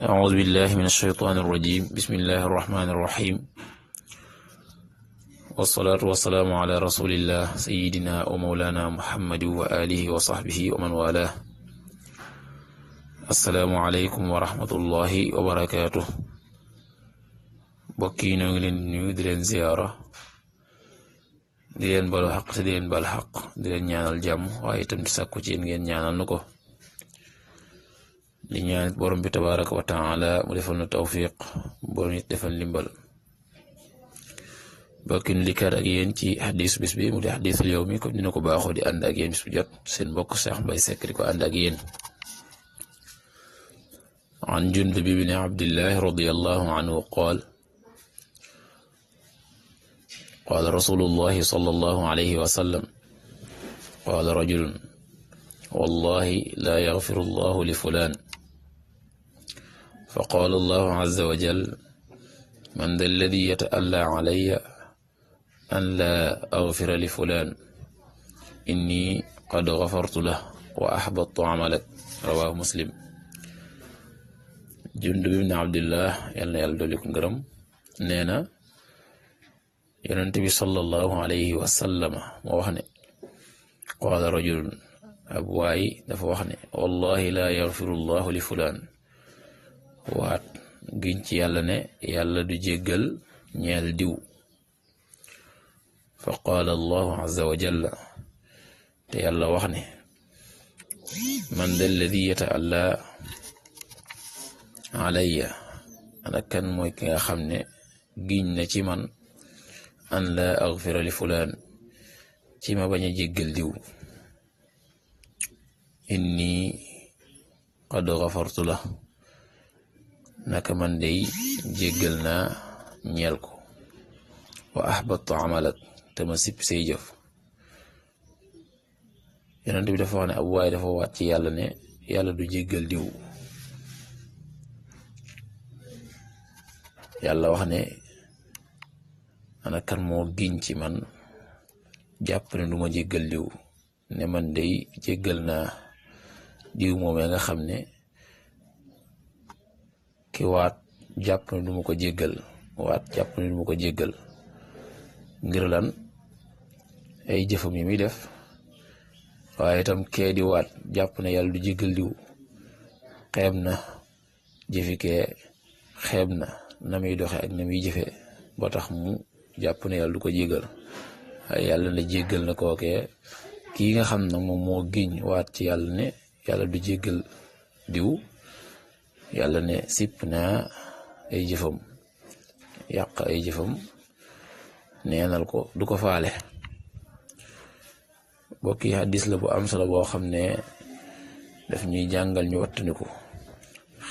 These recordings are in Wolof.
أعوذ بالله من الشيطان الرجيم بسم الله الرحمن الرحيم والصلاة والسلام على رسول الله سيدنا ومولانا محمد وآله وصحبه ومن والاه السلام عليكم ورحمة الله وبركاته بكي نغلين نيو di leen ziyaara di leen balu xaq te di leen bal xaq di leen ñaanal jàmm waaye itam di sàkku ci yéen ngeen ñaanal nu ko di ñaan borom bi tabaraka wa taala mu defal na tawfiq borom it defal limbal bokkin likkaat ak yéen ci xadiisu bis bi mu di xadiisul yawmi comme dina ko baaxoo di ànd ak yéen bis bu jot seen mbokk Cheikh Mbaye Seck di ko ànd ak yéen an Jundub ibn Abdillah radiyallahu anhu qaal qaala rasulullahi sallallahu alayhi wa sallam qaala rajulun wallahi laa yaghfiru allahu li fulaan فقال الله عز وجل من ذا الذي يتألى علي أن لا أغفر لفلان إني قد غفرت له وأحبطت عملك رواه مسلم Jundub ibn Abdillah yàlla na yàlla dolli ko ngërëm nee na Yonent bi sallallahu alayhi wa sallama moo wax ne qaala rajulun ab waay dafa wax ne wallahi laa yaghfiru allahu li fulaan waat giñ ci yàlla ne yàlla du jéggal ñeel diw fa qaala allahu azza wa jalla te yàlla wax ne man da alladi yataalla alayya ana kan mooy ki nga xam ne giñ na ci man an la aghfira li fulaan ci ma bañ a jéggal diw inni qad ghafartu la naka man dey jéggal naa ñeel ko wa ahbattu amalak te ma sipp say jëf Yonent bi dafa wax ne ab waay dafa waat ci yàlla ne yàlla du jéggal diw yàlla wax ne ana kan moo giñ ci man jàpp ne du ma jéggal diw ne man dey jéggal naa diw moomee nga xam ne ki waat jàpp ne du ma ko jéggal waat jàpp ne du ma ko jéggal ngir lan ay jëfam yi muy def waaye itam kee di waat jàpp ne yàlla du jéggal diw xeeb na jëfi kee xeeb na na muy doxe ak na muy jëfe ba tax mu jàpp ne yàlla du ko jéggal waaye yàlla na jéggal na kookee kii nga xam ne moom moo giñ waat ci yàlla ne yàlla du jéggal diw yàlla ne sipp naa ay jëfam yàq ay jëfam neenal ko du ko faale bokki xadis la bu am solo boo xam ne daf ñuy jàngal ñu wattandiku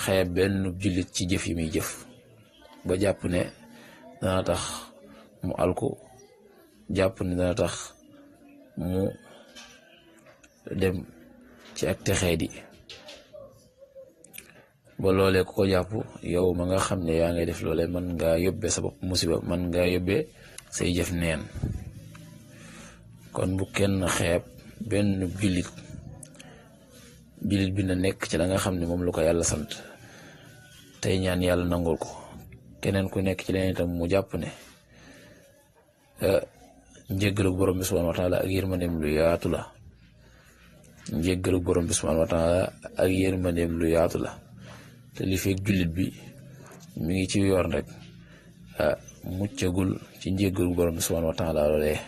xeeb benn jullit ci jëf yi muy jëf ba jàpp ne dana tax mu alku jàpp ne dana tax mu dem ci ak texee di ba loolee ku ko jàpp yow ma nga xam ne yaa ngay def loolee mën ngaa yóbbee sa bopp musiba mën ngaa yóbbee say jëf neen kon bu kenn xeeb benn jullit bi na nekk ci la nga xam ne moom lu ko yàlla sant tey ñaan yàlla nangul ko keneen ku nekk ci leen itam mu jàpp ne njéggalu borom bi subhanahu wa taala ak yërmandeem lu yaatu la njéggalu borom bi subhanahu wa taala ak yërmandeem lu yaatu la te li fekk jullit bi mi ngi ci yoon rek muccagul ci njéggalu borom bi subhanahu wa taala loolee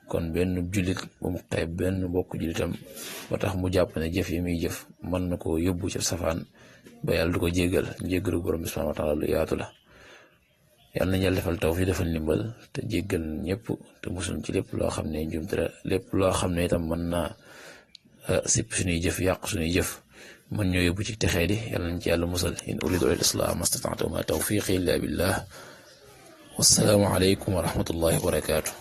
kon benn jullit bu mu xeeb benn bokk jullitam ba tax mu jàpp ne jëf yi muy jëf mën na ko yóbbu ci safaan ba yàlla du ko jéggal njéggalu borom bi subhanahu wa taala lu yaatu la yàlla nañu yàlla defal tawfiq defal ndimbal te jéggal ñëpp te musul ci lépp loo xam ne njumte la lépp loo xam ne itam mën naa sipp suñuy jëf yàq suñuy jëf mën ñoo yóbbu ci texee di yàlla nañ ci yàlla musal in uridu illa al-islaha mastata'tu ma tawfiqi illa billah wassalaamu alaykum wa rahmatullahi wa barakatuh